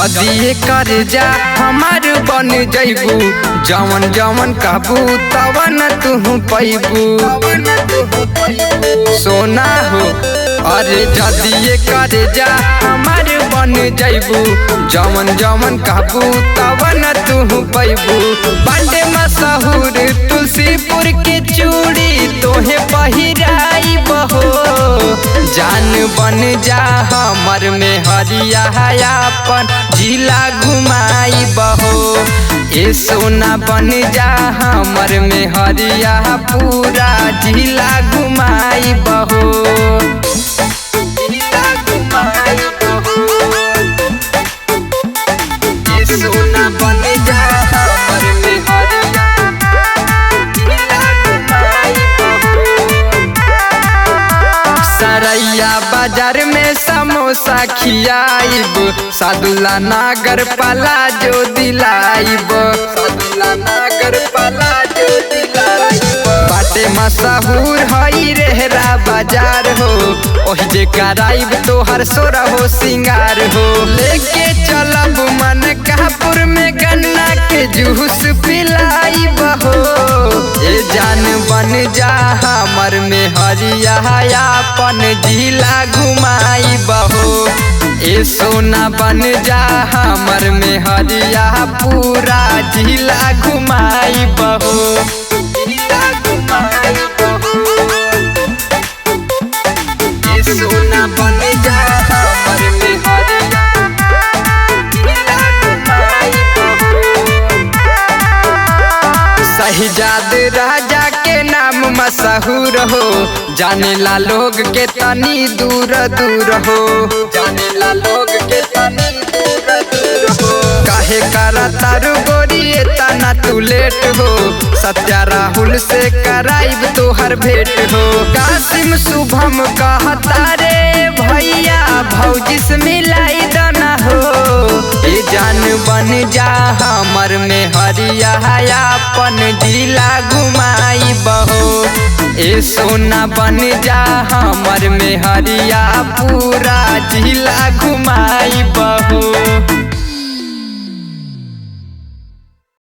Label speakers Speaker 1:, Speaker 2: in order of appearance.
Speaker 1: जदी कर जा हमार बन जइबू, जवन जवन कहबू तवन तू पैबू। सोना हो अरे जदी कर जा हमार बन जइबू, जवन जवन कहबू तवन तू पैबू। बाटे मशहूर तुलसीपुर के चूड़ी तोहे पहिराई बहो। जान बन जा हमर में हरिया अपन जिला घुमाई बहो। ए सोना बन जा हमर में हरिया पूरा जिला घुमाई बहो। ए सोना बन जा हमर में हरिया जिला घुमाई बहो। सरैया बाजार में समोसा खियाइब, सादुला नागर पलाजो दिलाइब। सादुला नागर पलाजो दिलाइब। बाटे मशहूर हई रेहरा बाजार हो, ओहि जे कराइब तोहर सोरा हो सिंगार हो। लेके चलब मन कापुर में गन्ना के जूस पिलाइब हो। ए जान बन जा हमर में हरिया अपन जिला घुमाई बहो। ए सोना बन जा हमर में हरिया पूरा जिला घुमाई बहो। ए सोना बन जा हमर में हरिया जिला घुमाई बहो। शहजाद राजा के नाम मशहूर हो, जाने ला लोग के तनी दूर दूर हो। जाने ला लोग के तनी दूर दूर हो। काहे करा तारू गोरी तना तू लेट हो, सत्या राहुल से कराइब तोहर भेंट हो। कासिम शुभम कहता रे भैया भौजी से मिलाई दना हो। ए जान बन जा हमर में हरिया अपन जिला घुमाई बहो। ए सोना बन जा हमर में हरिया पूरा जिला घुमाई बहो।